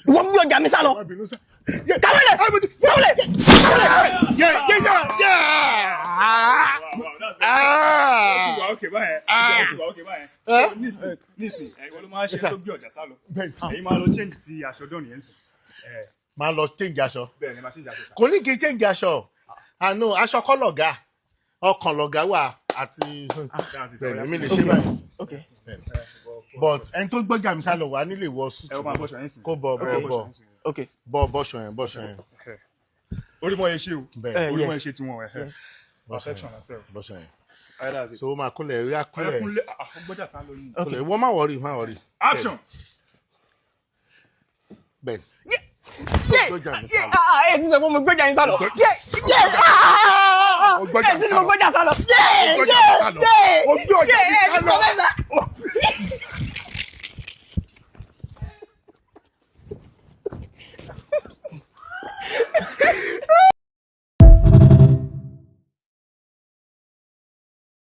Ìwọ gbé ọjà mi sá lọ. Má bínú sá. Káwọlẹ̀, káwọlẹ̀, káwọlẹ̀. Yẹ yẹ yẹ yẹ. Wow, that's very. Ó ti wà okay báyẹn. Ó ti wà okay báyẹn. So nísìn nísìn, ẹ̀yin wọ́n ló máa ń ṣe tó gbé ọjà sá lọ. Ẹ̀yin máa lọ change sí aṣọ dán nìyẹn sìn. Máa lọ change aṣọ. Bẹ́ẹ̀ ni, máa change aṣọ sá. Kò ní kí n change aṣọ àánú, aṣọ kọ́ lọ̀gá, ọkàn lọ̀gá wà àti That's it. bẹ́ẹ̀ ni mi lè ṣe báyìí sí. Okay. But ẹni tó gbọ́jà mi sá lọ wà nílé wọ Ẹ ó máa suit bọ́ṣọ yẹn sìn. kó bọ̀ bọ̀ bọ̀ Okay. bọ̀ bọ́ṣọ yẹn, bọ́ṣọ yẹn. Orí mọ́ ẹ ṣe o. Bẹ́ẹ̀. Orí mọ́ ẹ Yes. ṣe tiwọn ẹ̀. Bọ́ṣọ Perfection yẹn, la fẹ́ o. bọ́ṣọ yẹn. Alright, that's it. So ó máa kúnlẹ̀ rí, á Ẹ kúnlẹ̀. kúnlẹ̀, ah, ó gbọ́jà sá lọ ní. Kúnlẹ̀. Wọ́n má worry, má worry. Action. Bẹ́ẹ̀ Yé, gbọ́jà mi yé, sá lọ. ah, ẹ ti sọ pé mo gbọ́jà yín sá lọ. Yé, yé, ah, Ó gbọ́jà ẹ mi ti sá sọ lọ. gbọ́jà sá lọ. Yé, Ó gbọ́jà yé, mi sá lọ. yé, Ó gbé ọjà yé, mi ẹ sá ti lọ. sọ bẹ́ẹ̀ sá.